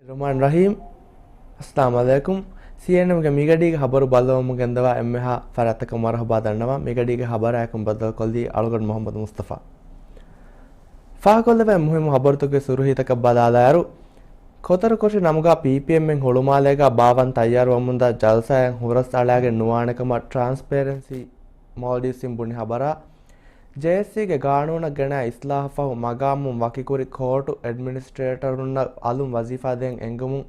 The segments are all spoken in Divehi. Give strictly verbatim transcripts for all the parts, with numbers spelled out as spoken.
ރަޙްމާން ރަޙީމް. އައްސަލާމު ޢަލައިކުމް. ސީއެންއެމްގެ މިގަޑީގެ ޚަބަރު ބައްލަވަމުން ގެންދަވާ އެންމެހާ ފަރާތަކަށް މަރުޙަބާ ދަންނަވާ. މިގަޑީގެ ޚަބަރާއެކު ބައްދަލުކޮށްލީ އަޅުގަނޑު މުޙައްމަދު މުޞްޠަފާ. ފާހަގަކޮށްލެވޭ މުހިއްމު ޚަބަރުތަކުގެ ސުރުޚީތަކަށް ބަލާލާއިރު، ކޮތަރުކޮށި ނަމުގަ ޕީޕީއެމްއިން ހުޅުމާލޭގަ ބާވަން ތައްޔާރުވަމުންދާ ޖަލްސާއެއް ހުރަސް އަޅާގެން ނުވާނެ ކަމަށް ޓްރާންސްޕޭރެންސީ މޯލްޑިވްސްއިން ބުނި ޚަބަރާ. ޖޭއެސްސީގެ ގާނޫނަށް ގެނައި އިސްލާހުފަހު މަގާމުން ވަކިކުރި ކޯޓު އެޑްމިނިސްޓްރޭޓަރުންނަށް އަލުން ވަޒީފާ ދޭން އެންގުމުން،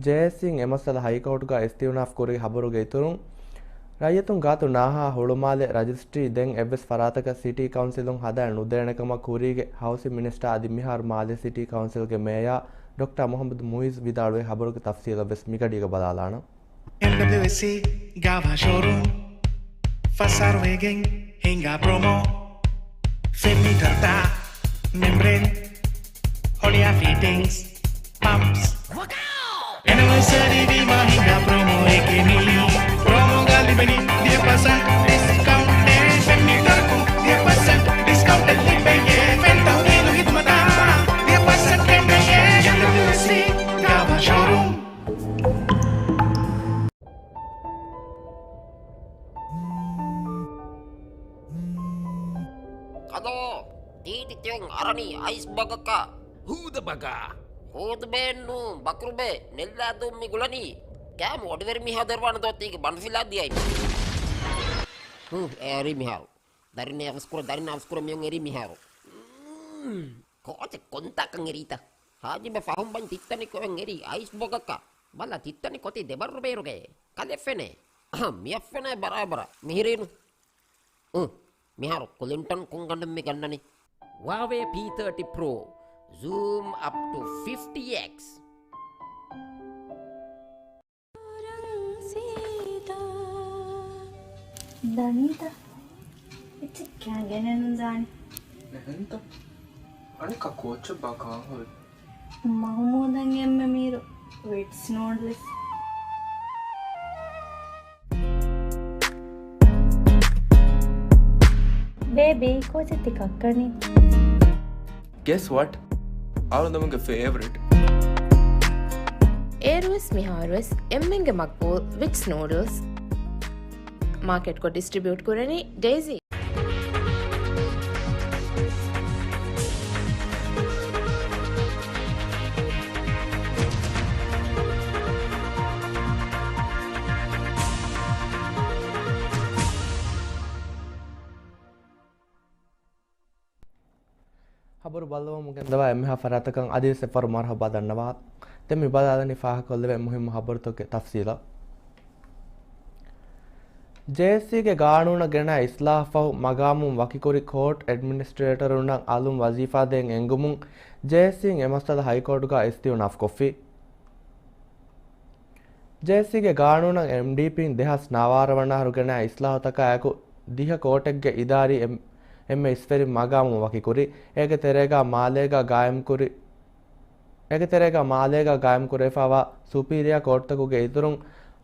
ޖޭއެސްސީން އެ މައްސަލަ ހައިކޯޓުގަ އިސްތިއުނާފް ކުރި ޚަބަރުގެ އިތުރުން، ރައްޔިތުން ގާތު ނާހާ ހުޅުމާލެ ރަޖިސްޓްރީ ދެން އެއްވެސް ފަރާތަކަށް ސިޓީ ކައުންސިލުން ހަދާން ނުދޭނެ ކަމަށް ކުރީގެ ހައުސިން މިނިސްޓާ އަދި މިހާރު މާލެ ސިޓީ ކައުންސިލްގެ މޭޔާ ޑޮކްޓާ މުޙައްމަދު މުޢިއްޒު ވިދާޅުވި ޚަބަރުގެ ތަފްސީލަށް ވެސް މިގަޑީގަ ބަލާލާނަން. އެމްޑަބްލިއުއެސްސީ ގާވާ ޝޯރޫމް ފަސް އަހަރު ވެގެން ހިނގާ ޕްރޮމޯ. ފެން މީޓަރުތައް، މެމްބްރޭން، ހޮޅިއާ ފިޓިންގްސް، ޕަމްޕްސް. އެނިވަރސަރީ ވީމާ ހިނގާ ޕްރޮމޯއެކޭ މީ. ޕްރޮމޯގަ ލިބެނީ ދިހަ ޕަސެންޓް ޑިސްކައުންޓެއް. ފެން މީޓަރަކުން ދިހަ ޕަސެންޓް ޑިސްކައުންޓެއް ލިބެޔޭ. ފެން ތަހުލީލު ޚިދުމަތާ ދިހަ ޕަސެންޓް ކެނޑެޔޭ. އެމްޑަބްލިއުއެސްސީ ގާވާ ޝޯރޫމް. ކަލޯ، ތީތި ތިޔުން އަރަނީ އައިސް ބަގަކަށް. ހޫދަ ބަގާ. ހޫދު ބޭނު، ބަކުރުބޭ، ނެއްލާދޫ މި ގުޅަނީ. ކައިމު އޮޑިވެރި މީހާ ދެރުވާނެ ދޯ ތީގެ ބަނޑުފިލާ ދިޔައި. ހު، އެ އެރީ މިހާރު. ދަރިން އަވަސްކުރަ، ދަރިން އަވަސްކުރަ މިޔުން އެރީ މިހާރު. ކޯޗެއް ކޮންތާކަން އެރީތަ؟ ހާޖިބަ ފަހުން ބަން ތިއްތަނި ކޮއެން އެރީ އައިސް ބޮގަކަށް. ބަލަ ތިއްތަނި ކޮތީ ދެބައްރު ބޭރުގައޭ. ކަލެ ފެނޭ. އަހަ، މިއަށް ފެނޭ ބަރާބަރަށް. މިހިރީނު. އު، މިހާރު ކުލިންޓަން ކުންގަނޑުން މި ގަންނަނީ. ހުއާވޭ ޕީ ތާޓީ ޕްރޯ. ޒޫމް އަޕް ޓު ފިފްޓީ އެކްސް. ދަނީތަ؟ އެއްޗެއް ކާ ގެނެއްނު ދާނެ. އެހެންތަ؟ އަނެއްކާ ކޯޗެއްބާ ކާން ހުރި؟ މަހުމޫދަށް އެންމެ މީރު ވިޓްސް ނޫޑްލްސް. ބޭބީ، ކޯޗެއް ތި ކައްކަނީ؟ Guess what? އަޅުގަނޑުގެ ފޭވަރިޓް. އޭރުވެސް މިހާރުވެސް އެންމެންގެ މަގްބޫލް ވިޓްސް ނޫޑްލްސް. މާކެޓްކޮށް ޑިސްޓްރިބިއުޓް ކުރަނީ ޑޭޒީ. ޚަބަރު ބައްލަވަމުން ގެންދަވާ އެންމެހާ ފަރާތަކަށް އަދިވެސް އެއްފަހަރު މަރުޙަބާ ދަންނަވާ. ދެން މި ބަލާލަނީ ފާހަގަކޮށްލެވޭ މުހިއްމު ޚަބަރުތަކުގެ ތަފްސީލަށް. ޖޭއެސްސީގެ ގާނޫނަށް ގެނައި އިސްލާހުފަހު މަގާމުން ވަކިކުރި ކޯޓް އެޑްމިނިސްޓްރޭޓަރުންނަށް އަލުން ވަޒީފާ ދޭން އެންގުމުން ޖޭއެސްސީން އެ މައްސަލަ ހައިކޯޓުގަ އިސްތިއުނާފް ކޮށްފި. ޖޭއެސްސީގެ ގާނޫނަށް އެމްޑީޕީން ދެހާސް ނަވާރަ ވަނަ އަހަރު ގެނައި އިސްލާހުތަކާއެކު ދިހަ ކޯޓެއްގެ އިދާރީ އެން-، އެންމެ އިސްވެރިން މަގާމުން ވަކިކުރި. އޭގެ ތެރޭގަ މާލޭގަ ގާއިމްކުރި، އޭގެ ތެރޭގަ މާލޭގަ ގާއިމްކުރެވިފައިވާ ސުޕީރިއާ ކޯޓުތަކުގެ އިތުރުން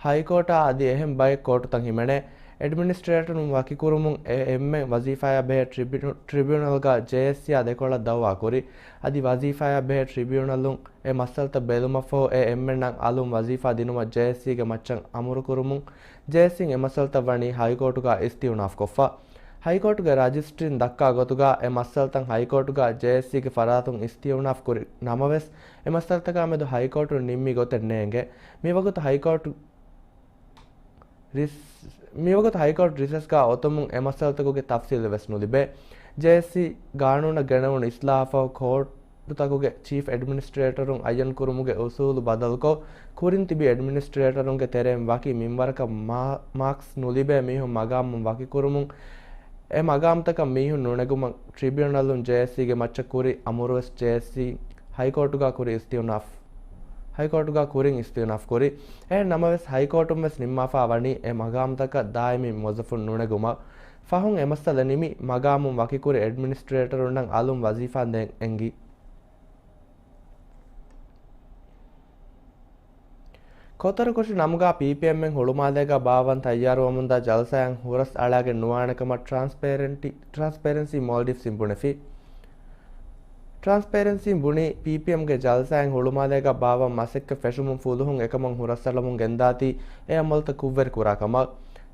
ހައިކޯޓާ އަދި އެހެން ބައެއް ކޯޓުތައް ހިމެނޭ. އެޑްމިނިސްޓްރޭޓަރުން ވަކިކުރުމުން އެ އެންމެ ވަޒީފާޔާ ބެހޭ ޓްރިބިއު-، ޓްރިބިއުނަލްގަ ޖޭއެސްސީއާ ދެކޮޅަށް ދައުވާކުރި. އަދި ވަޒީފާޔާ ބެހޭ ޓްރިބިއުނަލުން އެ މައްސަލަތައް ބެލުމަށްފަހު އެ އެންމެންނަށް އަލުން ވަޒީފާ ދިނުމަށް ޖޭއެސްސީގެ މައްޗަށް އަމުރުކުރުމުން، ޖޭއެސްސީން އެ މައްސަލަތައް ވަނީ ހައިކޯޓުގަ އިސްތިއުނާފް ކޮށްފަ. ހައިކޯޓުގެ ރަޖިސްޓްރީން ދައްކާ ގޮތުގަ އެ މައްސަލަތައް ހައިކޯޓުގަ ޖޭއެސްސީގެ ފަރާތުން އިސްތިއުނާފް ކުރި ނަމަވެސް، އެ މައްސަލަތަކާމެދު ހައިކޯޓުން ނިންމި ގޮތެއް ނޭނގެ. މިވަގުތު ހައިކޯޓު ރިސް-، މިވަގުތު ހައިކޯޓް ރިސަސްގަ އޮތުމުން އެ މައްސަލަތަކުގެ ތަފްސީލެއް ވެސް ނުލިބޭ. ޖޭއެސްސީ ގާނޫނަށް ގެނެވުނު އިސްލާހަށްފަހު ކޯޓުތަކުގެ ޗީފް އެޑްމިނިސްޓްރޭޓަރުން އައްޔަން ކުރުމުގެ އުސޫލު ބަދަލުކޮށް، ކުރިން ތިބި އެޑްމިނިސްޓްރޭޓަރުންގެ ތެރެއިން ވަކި މިންވަރަކަށް މާ-، މާކްސް ނުލިބޭ މީހުން މަގާމުން ވަކިކުރުމުން، އެ މަގާމްތަކަށް މީހުން ނުނެގުމަށް ޓްރިބިއުނަލުން ޖޭއެސްސީގެ މައްޗަށް ކުރި އަމުރުވެސް ޖޭއެސްސީ ހައިކޯޓުގަ ކުރި އިސްތިއުނާފް، ހައިކޯޓުގަ ކުރިން އިސްތިއުނާފް ކުރި. އެހެން ނަމަވެސް، ހައިކޯޓުން ވެސް ނިންމާފަ ވަނީ އެ މަގާމްތަކަށް ދާއިމީ މުވައްޒަފުން ނުނެގުމަށް. ފަހުން އެ މައްސަލަ ނިމި، މަގާމުން ވަކިކުރި އެޑްމިނިސްޓްރޭޓަރުންނަށް އަލުން ވަޒީފާ ދޭން އެންގި. ކޮތަރުކޮށި ނަމުގަ ޕީޕީއެމްއިން ހުޅުމާލޭގަ ބާވަން ތައްޔާރުވަމުންދާ ޖަލްސާއެއް ހުރަސް އަޅާގެން ނުވާނެ ކަމަށް ޓްރާންސްޕޭރެންޓި-، ޓްރާންސްޕޭރެންސީ މޯލްޑިވްސްއިން ބުނެފި. ޓްރާންސްޕޭރެންސީން ބުނީ، ޕީޕީއެމްގެ ޖަލްސާއިން ހުޅުމާލޭގަ ބާއްވާ މަސައްކަތް ފެށުމުން ފުލުހުން އެކަމަށް ހުރަސްއަޅަމުން ގެންދާތީ، އެ އަމަލުތައް ކުށްވެރި ކުރާ ކަމަށް.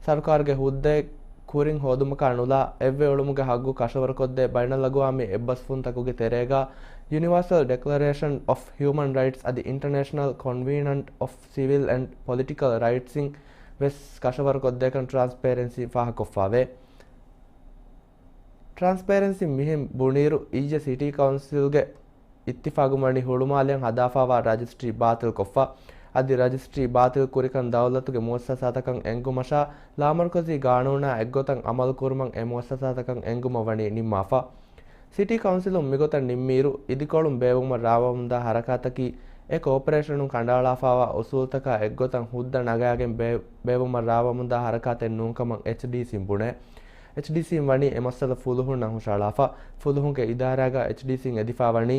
ސަރުކާރުގެ ހުއްދައެއް ކުރިން ހޯދުމަކާ ނުލާ، އެއްވެ އުޅުމުގެ ހައްގު ކަށަވަރުކޮށްދޭ ބައިނަލްއަގުވާމީ އެއްބަސްވުންތަކުގެ ތެރޭގަ، ޔުނިވާސަލް ޑެކްލަރޭޝަން އޮފް ހިއުމަން ރައިޓްސް އަދި އިންޓަރނޭޝަނަލް ކޮންވީނަންޓް އޮފް ސިވިލް އެންޑް ޕޮލިޓިކަލް ރައިޓްސްއިން ވެސް ކަށަވަރުކޮށްދޭކަން ޓްރާންސްޕޭރެންސީ ފާހަގަކޮށްފާވޭ. ޓްރާންސްޕޭރެންސީ މިހެން ބުނިއިރު، އިއްޔެ ސިޓީ ކައުންސިލްގެ އިއްތިފާގުން ވަނީ ހުޅުމާލެއަށް ހަދާފާވާ ރަޖިސްޓްރީ ބާތިލްކޮށްފަ. އަދި ރަޖިސްޓްރީ ބާތިލް ކުރިކަން ދައުލަތުގެ މުއައްސަސާތަކަށް އެންގުމަށާ، ލާމަރުކަޒީ ގާނޫނާ އެއްގޮތަށް އަމަލުކުރުމަށް އެ މުއައްސަސާތަކަށް އެންގުމަށް ވަނީ ނިންމާފަ. ސިޓީ ކައުންސިލުން މިގޮތަށް ނިންމިއިރު، އިދިކޮޅުން ބޭއްވުމަށް ރާވަމުންދާ ހަރަކާތަކީ، އެ ކޯޕަރޭޝަނުން ކަނޑައަޅާފާވާ އުސޫލުތަކާ އެއްގޮތަށް ހުއްދަ ނަގާގެން ބޭ-، ބޭއްވުމަށް ރާވަމުންދާ ހަރަކާތެއް ނޫންކަމަށް އެޗްޑީސީން ބުނޭ. އެޗްޑީސީން ވަނީ އެ މައްސަލަ ފުލުހުންނަށް ހުށައަޅާފަ. ފުލުހުންގެ އިދާރާގަ އެޗްޑީސީން އެދިފާވަނީ،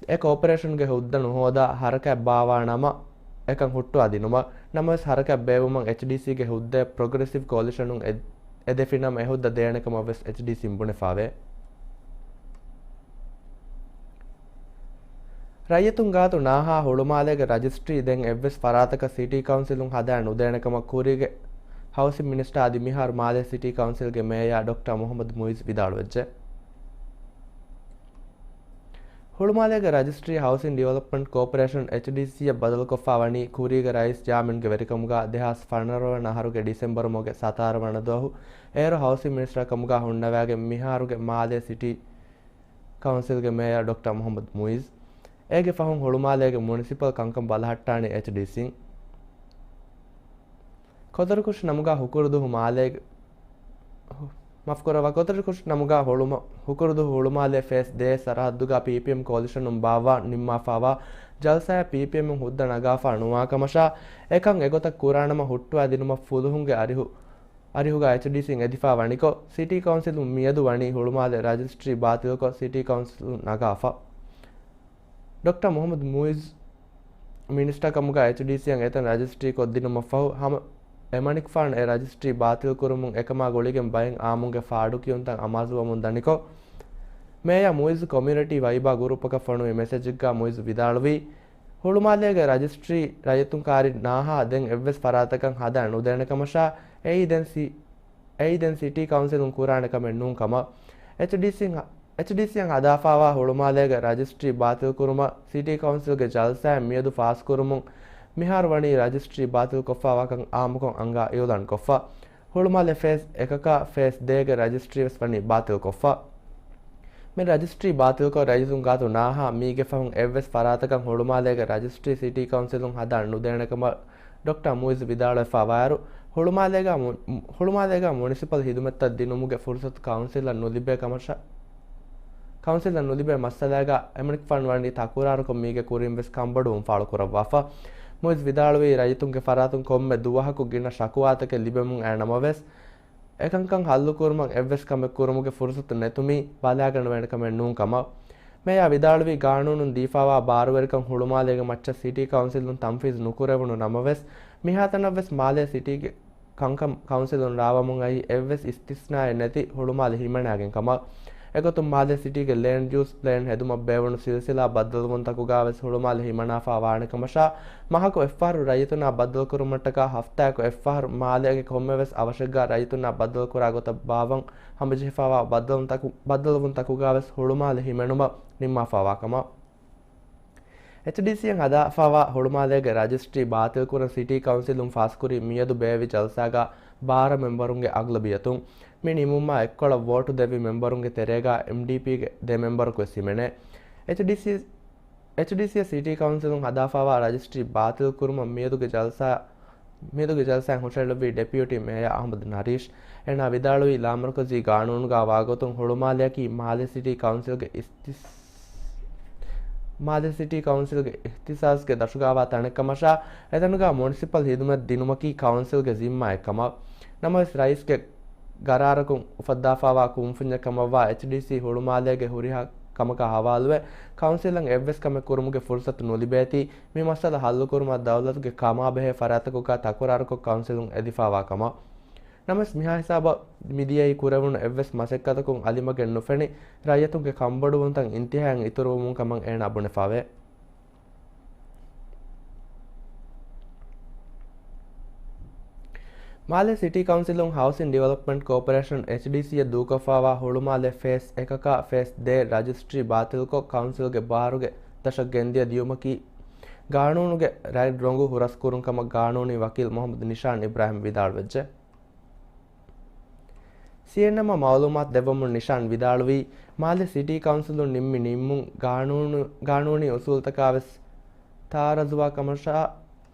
އެ ކޯޕަރޭޝަނުގެ ހުއްދަ ނުހޯދާ ހަރަކާތް ބާއްވާނަމަ، އެކަން ހުއްޓުވާދިނުމަށް. ނަމަވެސް، ހަރަކާތް ބޭއްވުމަށް އެޗްޑީސީގެ ހުއްދައެއް ޕްރޮގްރެސިވް ކޯލިޝަނުން އެ-، އެދެފިނަމަ، އެ ހުއްދަ ދޭނެކަމަށް ވެސް އެޗްޑީސީން ބުނެފާވޭ. ރައްޔިތުން ގާތު ނާހާ ހުޅުމާލޭގެ ރަޖިސްޓްރީ ދެން އެއްވެސް ފަރާތަކަށް ސިޓީ ކައުންސިލުން ހަދާ ނުދޭނެކަމަށް ކުރީގެ ހައުސިން މިނިސްޓާ އަދި މިހާރު މާލޭ ސިޓީ ކައުންސިލްގެ މޭޔާ ޑޮކްޓަރ މުހައްމަދު މުއިޒް ވިދާޅުވެއްޖެ. ހުޅުމާލޭގެ ރަޖިސްޓްރީ ހައުސިން ޑިވެލޮޕްމަންޓް ކޯޕަރޭޝަން، އެޗްޑީސީއަށް ބަދަލުކޮށްފާ ވަނީ ކުރީގެ ރައީސް ޖާމިންގެ ވެރިކަމުގަ ދެހާސް ފަނަރަ ވަނަ އަހަރުގެ ޑިސެމްބަރު މަހުގެ ސަތާރަ ވަނަ ދުވަހު އޭރު ހައުސިން މިނިސްޓަރ ކަމުގަ ހުންނަވާގެން މިހާރުގެ މާލޭ ސިޓީ ކައުންސިލްގެ މޭޔަރ ޑޮކްޓަރ މުހައްމަދު މުއިޒް. އޭގެ ފަހުން ހުޅުމާލޭގެ މުނިސިޕަލް ކަންކަން ބަލަހައްޓާނީ އެޗްޑީސީން. ކޮތަރިކުށި ނަމުގަ ހުކުރުދުހު މާލޭގެ، މަފްކުރައްވާ، ކޮތަރިކުށި ނަމުގަ ހުޅުމަ-، ހުކުރުދުހު ހުޅުމާލޭ ފޭސް ދޭ ސަރަހައްދުގަ ޕީޕީއެމް ކޯލިޝަނުން ބާއްވާ ނިންމާފާވާ ޖަލްސާއަށް ޕީޕީއެމުން ހުއްދަ ނަގާފާ ނުވާކަމަށާ، އެކަން އެގޮތަށް ކުރާނަމަ ހުއްޓުވާދިނުމަށް ފުލުހުންގެ އަރިހު-، އަރިހުގަ އެޗްޑީސީން އެދިފާ ވަނިކޮށް، ސިޓީ ކައުންސިލުން މިއަދު ވަނީ ހުޅުމާލެ ރަޖިސްޓްރީ ބާތިލްކޮށް ސިޓީ ކައުންސިލުން ނަގާފަ. ޑޮކްޓަރ މުހައްމަދު މުއިޒް މިނިސްޓަރ ކަމުގަ އެޗްޑީސީއަށް އެތަން ރަޖިސްޓްރީ ކޮށްދިނުމަށްފަހު، ހަމަ އެމަނިކުފާނު އެ ރަޖިސްޓްރީ ބާތިލްކުރުމުން އެކަމާ ގުޅިގެން ބައެއް އާއްމުންގެ ފާޑުކިޔުންތައް އަމާޒުވަމުން ދަނިކޮށް، މޭޔާ މުއިޒް ކޮމިއުނިޓީ ވައިބާ ގުރޫޕަކަށް ފޮނުވި މެސެޖެއްގަ މުއިޒް ވިދާޅުވީ، ހުޅުމާލޭގެ ރަޖިސްޓްރީ ރައްޔިތުން ކާރި ނާހާ ދެން އެއްވެސް ފަރާތަކަށް ހަދާ ނުދޭނެ ކަމަށާ، އެއީ ދެން ސި-، އެއީ ދެން ސިޓީ ކައުންސިލުން ކުރާނެ ކަމެއް ނޫން ކަމަށް. އެޗްޑީސީ-، އެޗްޑީސީއަށް ހަދާފާވާ ހުޅުމާލޭގެ ރަޖިސްޓްރީ ބާތިލްކުރުމަށް ސިޓީ ކައުންސިލްގެ ޖަލްސާއިން މިއަދު ފާސްކުރުމުން މިހާރު ވަނީ ރަޖިސްޓްރީ ބާތިލްކޮށްފާވާކަން އާއްމުކޮށް އަންގާ އިއުލާންކޮށްފަ. ހުޅުމާލެ ފޭސް އެކަކާ ފޭސް ދޭގެ ރަޖިސްޓްރީ ވެސް ވަނީ ބާތިލްކޮށްފަ. މި ރަޖިސްޓްރީ ބާތިލްކޮށް ރައްޔިތުން ގާތު ނާހާ މީގެ ފަހުން އެއްވެސް ފަރާތަކަށް ހުޅުމާލޭގެ ރަޖިސްޓްރީ ސިޓީ ކައުންސިލުން ހަދާ ނުދޭނެކަމަށް ޑޮކްޓަރ މުއިޒް ވިދާޅުވެފައިވާއިރު، ހުޅުމާލޭގަ މު-، ހުޅުމާލޭގަ މުނިސިޕަލް ހިދުމަތްތައް ދިނުމުގެ ފުރުސަތު ކައުންސިލަށް ނުލިބޭ ކަމަށާ، ކައުންސިލަށް ނުލިބޭ މައްސަލާގަ އެމަނިކުފާނު ވަނީ ތަކުރާރުކޮށް މީގެ ކުރިން ވެސް ކަންބޮޑުވުން ފާޅުކުރައްވާފަ. މުއިޒް ވިދާޅުވީ، ރައްޔިތުންގެ ފަރާތުން ކޮންމެ ދުވަހަކު ގިނަ ޝަކުވާތަކެއް ލިބެމުން އައި ނަމަވެސް، އެކަންކަން ހައްލުކުރުމަށް އެއްވެސް ކަމެއް ކުރުމުގެ ފުރުސަތު ނެތުމީ ބަލާގަނެވޭނެ ކަމެއް ނޫން ކަމަށް. މޭޔާ ވިދާޅުވީ، ގާނޫނުން ދީފާވާ ބާރުވެރިކަން ހުޅުމާލޭގެ މައްޗަށް ސިޓީ ކައުންސިލުން ތަންފީޒު ނުކުރެވުނު ނަމަވެސް، މިހާތަނަށްވެސް މާލޭ ސިޓީގެ ކަންކަން ކައުންސިލުން ރާވަމުން އައީ އެއްވެސް އިސްތިސްނާއެއް ނެތި ހުޅުމާލެ ހިމަނާގެން ކަމަށް. އެގޮތުން މާލޭ ސިޓީގެ ލޭންޑް ޔޫސް ޕްލޭން ހެދުމަށް ބޭއްވުނު ސިލްސިލާ ބައްދަލުވުންތަކުގައިވެސް ހުޅުމާލެ ހިމަނާފާ ވާނެ ކަމަށާ، މަހަކު އެއްފަހަރު ރައްޔިތުންނާ ބައްދަލުކުރުމަށްޓަކާ ހަފްތާއަކު އެއްފަހަރު މާލޭގެ ކޮންމެވެސް އަވަށެއްގަ ރައްޔިތުންނާ ބައްދަލުކުރާ ގޮތަށް ބާއްވަން ހަމަޖެހިފާވާ ބައްދަލުވުންތަކު-، ބައްދަލުވުންތަކުގައިވެސް ހުޅުމާލެ ހިމެނުމަށް ނިންމާފާވާ ކަމަށް. އެޗްޑީސީއަށް ހަދާފާވާ ހުޅުމާލޭގެ ރަޖިސްޓްރީ ބާތިލްކުރަން ސިޓީ ކައުންސިލުން ފާސްކުރި މިއަދު ބޭއްވި ޖަލްސާގަ ބާރަ މެމްބަރުންގެ އަޣްލަބިއްޔަތުން. މި ނިމުމާ އެއްކޮޅަށް ވޯޓު ދެއްވި މެމްބަރުންގެ ތެރޭގަ އެމްޑީޕީގެ ދެ މެމްބަރަކު ވެސް ހިމެނޭ. އެޗްޑީސީ، އެޗްޑީސީއަށް ސިޓީ ކައުންސިލުން ހަދާފާވާ ރަޖިސްޓްރީ ބާތިލްކުރުމަށް މިއަދުގެ ޖަލްސާ، މިއަދުގެ ޖަލްސާއިން ހުށަހެޅުއްވީ ޑެޕިއުޓީ މޭޔާ އަޙްމަދު ނަރީޝް. އޭނާ ވިދާޅުވީ، ލާމަރުކަޒީ ގާނޫނުގަ ވާގޮތުން ހުޅުމާލެއަކީ މާލެ ސިޓީ ކައުންސިލްގެ އިސްތިސް-، މާލެ ސިޓީ ކައުންސިލްގެ އިހްތިސާސްގެ ދަށުގައިވާ ތަނެއްކަމަށާ، އެތަނުގަ މުނިސިޕަލް ހިދުމަތް ދިނުމަކީ ކައުންސިލްގެ ޒިންމާއެއްކަމަށް. ނަމަވެސް، ރައީސްގެ ގަރާރަކުން އުފައްދާފާވާ ކުންފުންޏެއް ކަމަށްވާ އެޗްޑީސީ ހުޅުމާލޭގެ ހުރިހާ ކަމަކާ ހަވާލުވެ، ކައުންސިލަށް އެއްވެސް ކަމެއް ކުރުމުގެ ފުރުސަތު ނުލިބޭތީ، މި މައްސަލަ ހައްލުކުރުމަށް ދައުލަތުގެ ކަމާބެހޭ ފަރާތްތަކުގަ ތަކުރާރުކޮށް ކައުންސިލުން އެދިފާވާ ކަމަށް. ނަމަވެސް މިހާ ހިސާބަށް މިދިޔައީ ކުރެވުނު އެއްވެސް މަސައްކަތަކުން އަލިމަގެއް ނުފެނި، ރައްޔިތުންގެ ކަންބޮޑުވުންތައް އިންތިހާއިން އިތުރުވަމުން ކަމަށް އޭނާ ބުނެފަވޭ. މާލެ ސިޓީ ކައުންސިލުން ހައުސިން ޑިވެލޮޕްމަންޓް ކޯޕަރޭޝަން، އެޗްޑީސީ، އަށް ދޫކޮށްފައިވާ ހުޅުމާލެ ފޭސް އެކަކާ ފޭސް ދޭ ރަޖިސްޓްރީ ބާތިލްކޮށް، ކައުންސިލްގެ ބާރުގެ ދަށަށް ގެންދިޔަ ދިޔުމަކީ ގާނޫނުގެ ރަތް ރޮނގު ހުރަސްކުރުން ކަމަށް ގާނޫނީ ވަކީލް މުހައްމަދު ނިޝާން އިބްރާހިމް ވިދާޅުވެއްޖެ. ސީއެންއެމްއަށް މައުލޫމާތު ދެއްވަމުން ނިޝާން ވިދާޅުވީ، މާލެ ސިޓީ ކައުންސިލުން ނިންމި ނިންމުން ގާނޫނު، ގާނޫނީ އުސޫލުތަކާ ވެސް ތައާރަޒުވާ ކަމަށާ،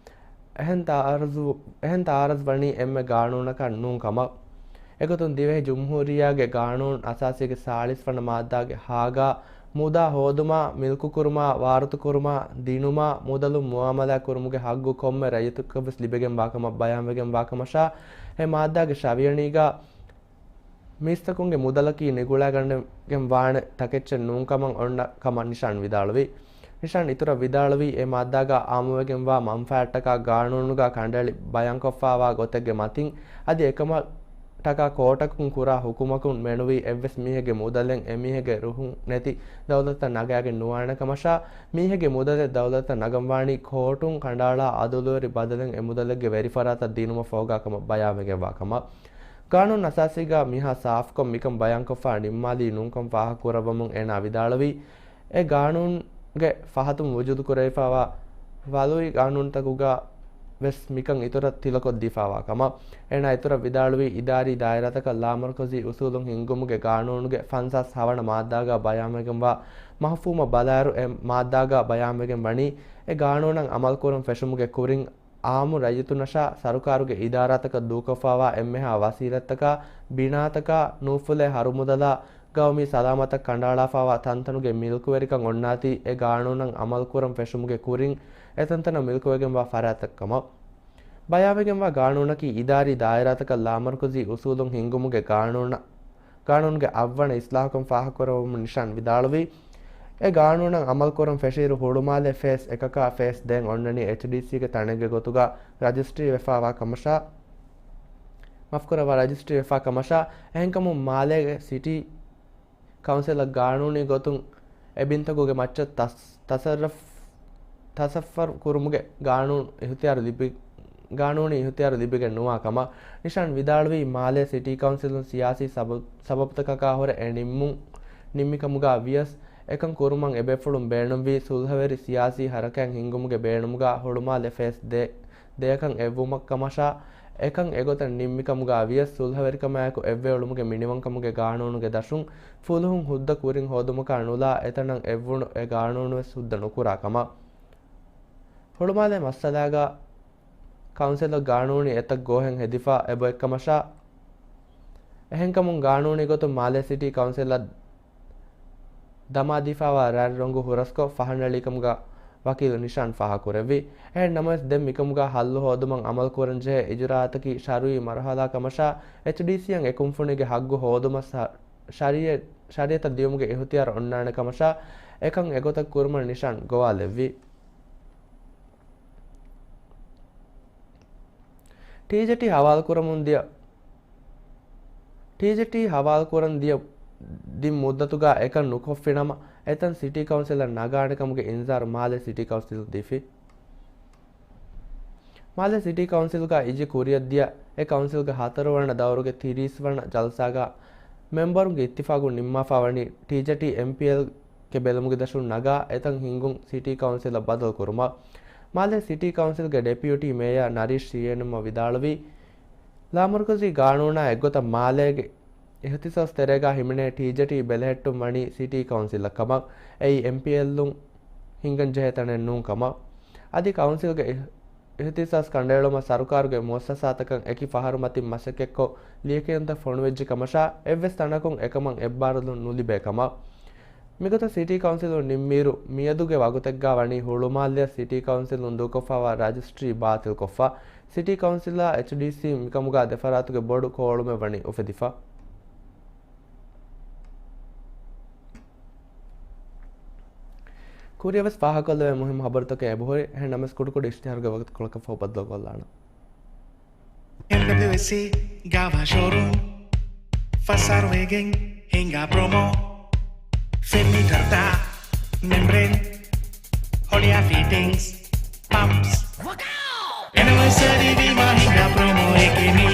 އެހެން ތައާރަޒު، އެހެން ތައާރަޒު ވަނީ އެންމެ ގާނޫނަކަށް ނޫން ކަމަށް. އެގޮތުން ދިވެހި ޖުމްހޫރިއްޔާގެ ގާނޫނު އަސާސީގެ ސާޅީސް ވަނަ މާއްދާގެ ހާގާ، މުދާ ހޯދުމާ، މިލްކުކުރުމާ، ވާރުތުކުރުމާ، ދިނުމާ، މުދަލުން މުއާމަލާތް ކުރުމުގެ ހައްގު ކޮންމެ ރައްޔިތަކަށްވެސް ލިބިގެންވާކަމަށް ބަޔާންވެގެންވާކަމަށާ، އެ މާއްދާގެ ށަވިޔަނީގާ މީސްތަކުންގެ މުދަލަކީ ނިގުޅާގަނެގެން ވާނެ ތަކެއްޗެއް ނޫންކަމަށް އޮންނަ ކަމަށް ނިޝާން ވިދާޅުވި. ނިޝާން އިތުރަށް ވިދާޅުވީ، އެ މާއްދާގާ އާއްމުވެގެންވާ މަންފާއަށްޓަކާ ގާނޫނުގާ ކަނޑައެޅި ބަޔާންކޮށްފައިވާ ގޮތެއްގެ މަތިން އަދި އެކަމަށްޓަކާ ކޯޓަކުން ކުރާ ހުކުމަކުން މެނުވީ އެއްވެސް މީހެއްގެ މުދަލެއް އެމީހެއްގެ ރުހުން ނެތި ދައުލަތަށް ނަގާގެން ނުވާނެ ކަމަށާ، މީހެއްގެ މުދަލެއް ދައުލަތަށް ނަގަންވާނީ ކޯޓުން ކަނޑައަޅާ އަދުލުވެރި ބަދަލެއް އެ މުދަލެއްގެ ވެރިފަރާތަށް ދިނުމަށް ފޯގާ ކަމަށް ބަޔާންވެގެންވާ ކަމަށް. ގާނޫނު އަސާސީގާ މިހާ ސާފުކޮށް މިކަން ބަޔާންކޮށްފަ ނިންމާލީ ނޫންކަން ފާހަގަކުރައްވަމުން އޭނާ ވިދާޅުވީ، އެ ގާނޫނުގެ ފަހަތުން ވުޖޫދުކުރެވިފައިވާ ވަލުވި ގާނޫނުތަކުގާ ވެސް މިކަން އިތުރަށް ތިލަކޮށްދީފައިވާ ކަމަށް. އޭނާ އިތުރަށް ވިދާޅުވީ، އިދާރީ ދާއިރާތަކަށް ލާމަރުކަޒީ އުސޫލުން ހިންގުމުގެ ގާނޫނުގެ ފަންސާސް ހަވަނަ މާއްދާގާ ބަޔާންވެގެންވާ މަފްހޫމަށް ބަލާއިރު، އެ މާއްދާގާ ބަޔާންވެގެން ވަނީ، އެ ގާނޫނަށް އަމަލުކުރުން ފެށުމުގެ ކުރިން، އާއްމު ރައްޔިތުންނަށާ ސަރުކާރުގެ އިދާރާތަކަށް ދޫކޮށްފައިވާ އެންމެހާ ވަސީލަތްތަކާ، ބިނާތަކާ، ނޫފުލޭ ހަރުމުދަލާ، ގައުމީ ސަލާމަތަށް ކަނޑައަޅާފައިވާ ތަންތަނުގެ މިލްކުވެރިކަން އޮންނާތީ، އެ ގާނޫނަށް އަމަލުކުރަން ފެށުމުގެ ކުރިން، އެތަންތަނަށް މިލްކުވެގެންވާ ފަރާތްތައް ކަމަށް. ބަޔާންވެގެންވާ ގާނޫނަކީ އިދާރީ ދާއިރާތަކަށް ލާމަރުކަޒީ އުސޫލުން ހިންގުމުގެ ގާނޫނަށް، ގާނޫނުގެ އަށްވަނަ އިސްލާހުކަން ފާހަގަކުރެއްވުމުން ނިޝާން ވިދާޅުވީ، އެ ގާނޫނަށް އަމަލުކުރަން ފެށިއިރު ހުޅުމާލެ ފޭސް އެކަކާ ފޭސް ދޭން އޮންނަނީ އެޗްޑީސީގެ ތަނެއްގެ ގޮތުގަ ރަޖިސްޓްރީ ވެފައިވާ ކަމަށާ، މަފްކުރައްވާ ރަޖިސްޓްރީ ވެފާ ކަމަށާ، އެހެންކަމުން މާލޭގެ ސިޓީ ކައުންސިލަށް ގާނޫނީ ގޮތުން އެ ބިންތަކުގެ މައްޗަށް ތަސް-، ތަސައްރަފް-، ތަސައްވަރު ކުރުމުގެ ގާނޫނު އިހުތިޔާރު ލިބި-، ގާނޫނީ އިހުތިޔާރު ލިބިގެން ނުވާ ކަމަށް ނިޝާން ވިދާޅުވީ، މާލޭ ސިޓީ ކައުންސިލުން ސިޔާސީ ސަބަ-، ސަބަބުތަކަކާ ހުރެ އެ ނިންމުން ނިންމިކަމުގާ ވިޔަސް، އެކަން ކުރުމަށް އެބޭފުޅުން ބޭނުންވީ ސުލްހަވެރި ސިޔާސީ ހަރަކާތް ހިންގުމުގެ ބޭނުމުގާ ހުޅުމާލެ ފޭސް ދޭ ދެއަކަށް އެއްވުމަށް ކަމަށާ، އެކަން އެގޮތަށް ނިންމިކަމުގާ ވިޔަސް ސުލްހަވެރިކަމާއެކު އެއްވެއުޅުމުގެ މިނިވަންކަމުގެ ގާނޫނުގެ ދަށުން ފުލުހުން ހުއްދަ ކުރިން ހޯދުމަކާ ނުލާ އެތަނަށް އެއްވުނު އެ ގާނޫނުވެސް ހުއްދަ ނުކުރާ ކަމަށް. ހުޅުމާލެ މައްސަލާގަ ކައުންސިލަށް ގާނޫނީ އެތައް ގޯހެއް ހެދިފަ އެބައޮތްކަމަށާ، އެހެންކަމުން ގާނޫނީ ގޮތުން މާލޭ ސިޓީ ކައުންސިލަށް ދަމާދީފައިވާ ރަތް ރޮނގު ހުރަސްކޮށް ފަހަނައެޅީކަމުގަ ވަކީލު ނިޝާން ފާހަގަކުރެއްވި. އެހެން ނަމަވެސް ދެން މިކަމުގަ ހައްލު ހޯދުމަށް އަމަލުކުރަންޖެހޭ އިޖުރާއަތަކީ ޝަރުއީ މަރުހަލާ ކަމަށާ، އެޗްޑީސީއަށް އެ ކުންފުނީގެ ހައްގު ހޯދުމަށް ސަ-، ޝަރީއަތް-، ޝަރީއަތަށް ދިޔުމުގެ އިހުތިޔާރު އޮންނާނެ ކަމަށާ، އެކަން އެގޮތަށް ކުރުމަށް ނިޝާން ގޮވާލެއްވި. ޓީޒެޓީ ހަވާލުކުރަމުން ދިޔަ، ޓީޒެޓީ ހަވާލުކުރަން ދިޔަ ދިން މުއްދަތުގަ އެކަން ނުކޮށްފިނަމަ، އެތަން ސިޓީ ކައުންސިލަށް ނަގާނެ ކަމުގެ އިންޒާރު މާލެ ސިޓީ ކައުންސިލުން ދީފި. މާލެ ސިޓީ ކައުންސިލުގަ އިޖި ކުރިއަށްދިޔަ އެ ކައުންސިލްގެ ހަތަރުވަނަ ދައުރުގެ ތިރީސް ވަނަ ޖަލްސާގަ މެމްބަރުންގެ އިއްތިފާގުން ނިންމާފަ ވަނީ ޓީޒެޓީ އެމްޕީއެލް ގެ ބެލުމުގެ ދަށުން ނަގާ އެތަން ހިންގުން ސިޓީ ކައުންސިލަށް ބަދަލު ކުރުމަށް. މާލެ ސިޓީ ކައުންސިލްގެ ޑެޕިއުޓީ މޭޔަރ ނަރީޝް ޝީއެނުމަށް ވިދާޅުވީ، ލާމަރުކަޒީ ގާނޫނާ އެއްގޮތަށް މާލޭގެ އިހުތިސާސް ތެރޭގާ ހިމެނޭ ޓީޒެޓީ ބެލެހެއްޓުން ވަނީ ސިޓީ ކައުންސިލަށް ކަމަށް، އެއީ އެމްޕީއެލުން ހިންގަން ޖެހޭ ތަނެއް ނޫން ކަމަށް. އަދި ކައުންސިލްގެ އިހް-، އިހުތިސާސް ކަނޑައެޅުމަށް ސަރުކާރުގެ މުއައްސަސާތަކަށް އެކި ފަހަރު މަތިން މަސައްކަތްކޮށް ލިޔެކިޔުންތައް ފޮނުވެއްޖެ ކަމަށާ، އެއްވެސް ތަނަކުން އެކަމަށް އެއްބާރުލުން ނުލިބޭ ކަމަށް. މިގޮތަށް ސިޓީ ކައުންސިލުން ނިންމިއިރު، މިއަދުގެ ވަގުތެއްގާ ވަނީ ހުޅުމާލެއަށް ސިޓީ ކައުންސިލުން ދޫކޮށްފައިވާ ރަޖިސްޓްރީ ބާތިލްކޮށްފަ، ސިޓީ ކައުންސިލާ އެޗްޑީސީ މިކަމުގާ ދެފަރާތުގެ ބޮޑު ކޯޅުމެއް ވަނީ އުފެދިފަ. ކުރިއަށް ވެސް ފާހަގަކޮށްލެވޭ މުހިއްމު ހަބަރުތަކެއް އެބަހުރި، އެހެން ނަމަވެސް ކުޑަކުޑަ އިޝްތިހާރުގެ ވަގުތުކޮޅަކަށް ފަހު ބައްދަލުކޮށްލާނަން. ސީ ގާވާ ޝޯރޫމް ފަސް އަހަރު ވެގެން ހިނގާ ޕްރޮމޯ. ފެން މީޓަރުތައް، މެމްބްރޭން، ހޮޅިއާ ފިޓިންގްސް، ޕަމްޕްސް. އެނިވަރސަރީ ވީމާ ހިނގާ ޕްރޮމޯއެކޭ މީ.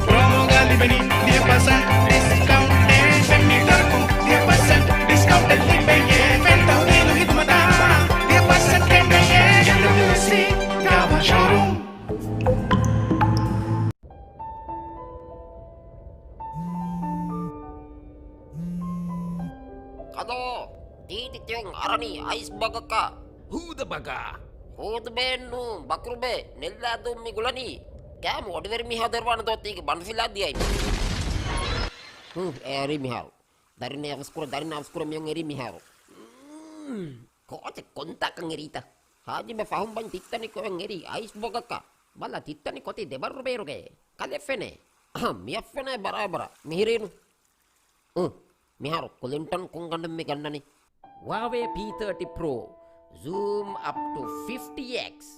ޕްރޮމޯގަ ލިބެނީ ދިހަ ޕަސެންޓް ޑިސްކައުންޓެއް. ފެން މީޓަރަކުން ދިހަ ޕަސެންޓް ޑިސްކައުންޓެއް ލިބެޔޭ. ފެން ތަހުލީލު ހިދުމަތާ ދިހަ ޕަސެންޓް ކެނޑެޔޭ. އެމްޑަބްލިއުސީ ގާވާ ޝޯރޫމް. ކަލޯ، ތީތި ތިޔޮން އަރަނީ އައިސް ބަގަކަށް. ހޫދަ ބަގާ. ހޫދުބޭއެއްނޫ، ބަކުރުބޭ، ނެއްލާދޫން މި ގުޅަނީ. ކާމު އޮޑިވެރި މީހާ ދެރަވާނެ ދޯ ތީގެ ބަނޑުފިލާ ދިޔައިން. ހު، އެ އަރި މިހާރު. ދަރިން އަވަސްކުރ، ދަރިން އަވަސްކުރ މިޔޮން އެރި މިހާރު. މް، ކޯޗެ ކޮންތާކަން އެރީތަ؟ ހާޖިބެ ފަހުން ބަން ތިއްތަނި ކޮއެން އެރީ އައިސް ބޮގަކަށް. ބަލަ ތިއްތަނި ކޮތި ދެބަރު ބޭރުގެ. ކަލެ ފެނޭ. އަހަ، މިއަށް ފެނޭ ބަރާބަރަށް. މިހިރީނު. އު، މިހާރު ކުލިންޓަން ކޮންގަނޑެއް މި ގަންނަނީ؟ ހުވާވޭ ޕީ ތާޓީ ޕްރޯ. ޒޫމް އަޕް ޓު ފިފްޓީ އެކްސް.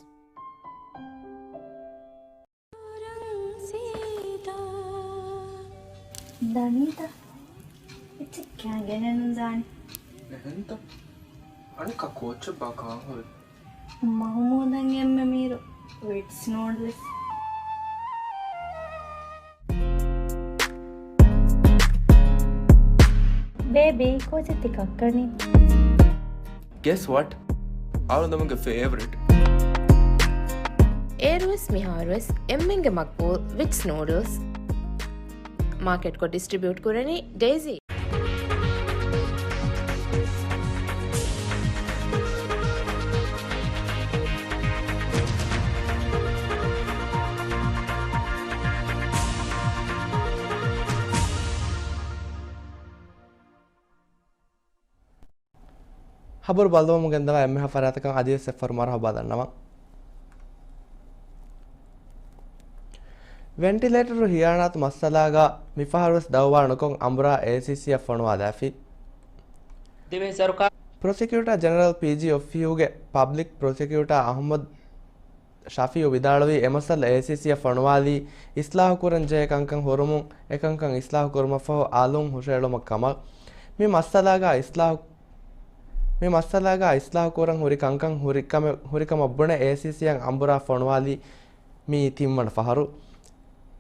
ދަނީތަ؟ އެއްޗެއް ކައިގެނެއް ނުދާނެ. އެހެންތަ؟ އަނެއްކާ ކޯޗެއްބާ ކާން ހުރި؟ މަހުމޫދަށް އެންމެ މީރު ވިޓްސް ނޫޑްލްސް. ބޭބީ، ކޯޗެއް ތި ކައްކަނީ؟ Guess what? އަޅުގަނޑުމެންގެ ފޭވަރިޓް. އޭރުވެސް މިހާރުވެސް އެންމެންގެ މަގްބޫލް ވިޓްސް ނޫޑްލްސް. މާކެޓްކޮށް ޑިސްޓްރިބިއުޓް ކުރަނީ ޑޭޒީ. ޚަބަރު ބައްލަވަމުން ގެންދަވާ އެންމެހާ ފަރާތަކަށް އަދިވެސް އެއްފަހަރު މަރުޙަބާ ދަންނަވަން. ވެންޓިލޭޓަރު ހިޔާނާތު މައްސަލާގަ މިފަހަރުވެސް ދައުވާ ނުކޮށް އަނބުރާ އޭސީސީއަށް ފޮނުވާލާފި. ދިވެހި ސަރުކާރު. ޕްރޮސިކިއުޓާ ޖެނެރަލް ޕީޖީ އޮފީހުގެ ޕަބްލިކް ޕްރޮސިކިއުޓާ އަޙްމަދު ޝަފީއު ވިދާޅުވީ، އެ މައްސަލަ އޭސީސީއަށް ފޮނުވާލީ އިސްލާހު ކުރަން ޖެހޭ ކަންކަން ހުރުމުން، އެކަންކަން އިސްލާހު ކުރުމަށްފަހު އަލުން ހުށައެޅުމަށް ކަމަށް. މި މައްސަލާގަ އިސްލާހު، މި މައްސަލާގަ އިސްލާހު ކުރަން ހުރި ކަންކަން ހުރިކަމެ-، ހުރިކަމަށް ބުނެ އޭސީސީއަށް އަނބުރާ ފޮނުވާލީ މިއީ ތިންވަނަ ފަހަރު.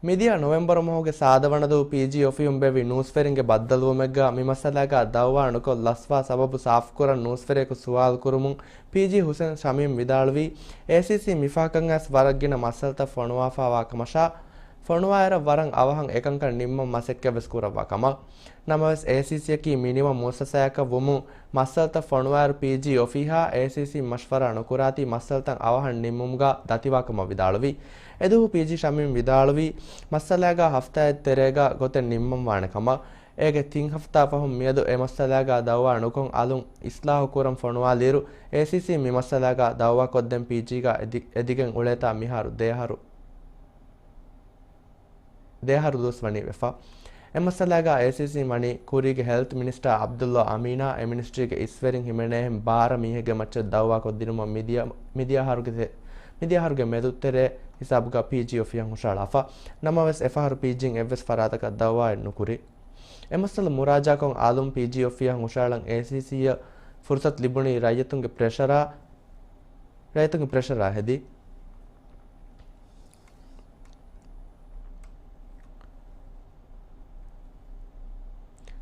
މިދިޔަ ނޮވެމްބަރު މަހުގެ ސާދަ ވަނަ ދުވަހު ޕީޖީ އޮފީހުން ބޭއްވި ނޫސްވެރިންގެ ބައްދަލުވުމެއްގަ މި މައްސަލާގަ ދައުވާ ނުކޮށް ލަސްވާ ސަބަބު ސާފުކުރަން ނޫސްވެރިޔަކު ސުވާލު ކުރުމުން ޕީޖީ ހުސެން ޝަމީމް ވިދާޅުވީ، އޭސީސީ މިފަހަކަށް އައިސް ވަރަށް ގިނަ މައްސަލަތައް ފޮނުވާފާވާ ކަމަށާ، ފޮނުވާއިރަށް ވަރަށް އަވަހަށް އެކަންކަން ނިންމަން މަސައްކަތްވެސް ކުރައްވާ ކަމަށް. ނަމަވެސް، އޭސީސީއަކީ މިނިވަން މުއައްސަސާއަކަށް ވުމުން، މައްސަލަތައް ފޮނުވާއިރު ޕީޖީ އޮފީހާ އޭސީސީ މަޝްވަރާ ނުކުރާތީ، މައްސަލަތައް އަވަހަށް ނިންމުމުގަ ދަތިވާކަމަށް ވިދާޅުވީ. އެދުވަހު ޕީޖީ ޝަމީމް ވިދާޅުވީ، މައްސަލާގަ ހަފްތާއެއް ތެރޭގަ ގޮތެއް ނިންމަން ވާނެ ކަމަށް. އޭގެ ތިން ހަފްތާ ފަހުން މިއަދު އެ މައްސަލާގަ ދައުވާ ނުކޮށް އަލުން އިސްލާހު ކުރަން ފޮނުވާލިއިރު، އޭސީސީ މި މައްސަލާގަ ދައުވާކޮށްދޭން ޕީޖީގަ އެދި-، އެދިގެން އުޅޭތާ މިހާރު ދެއަހަރު، ދެއަހަރު ދުވަސް ވަނީ ވެފަ. އެ މައްސަލާގަ އޭސީސީ ވަނީ ކުރީގެ ހެލްތް މިނިސްޓާ ޢަބްދުﷲ އަމީނާ އެ މިނިސްޓްރީގެ އިސްވެރިން ހިމެނޭހެން ބާރަ މީހެއްގެ މައްޗަށް ދައުވާކޮށްދިނުމަށް މިދިޔަ، މިދިޔަ އަހަރުގެ ތެ-، މިދިޔަ އަހަރުގެ މެދު ތެރޭ ހިސާބުގަ ޕީޖީ އޮފީހަށް ހުށައަޅާފަ. ނަމަވެސް، އެފަހަރު ޕީޖީން އެއްވެސް ފަރާތަކަށް ދައުވާއެއް ނުކުރި. އެ މައްސަލަ މުރާޖާކޮށް އަލުން ޕީޖީ އޮފީހަށް ހުށައަޅަން އޭސީސީއަށް ފުރުސަތު ލިބުނީ ރައްޔިތުންގެ ޕްރެޝަރާ، ރައްޔިތުންގެ ޕްރެޝަރާ ހެދި.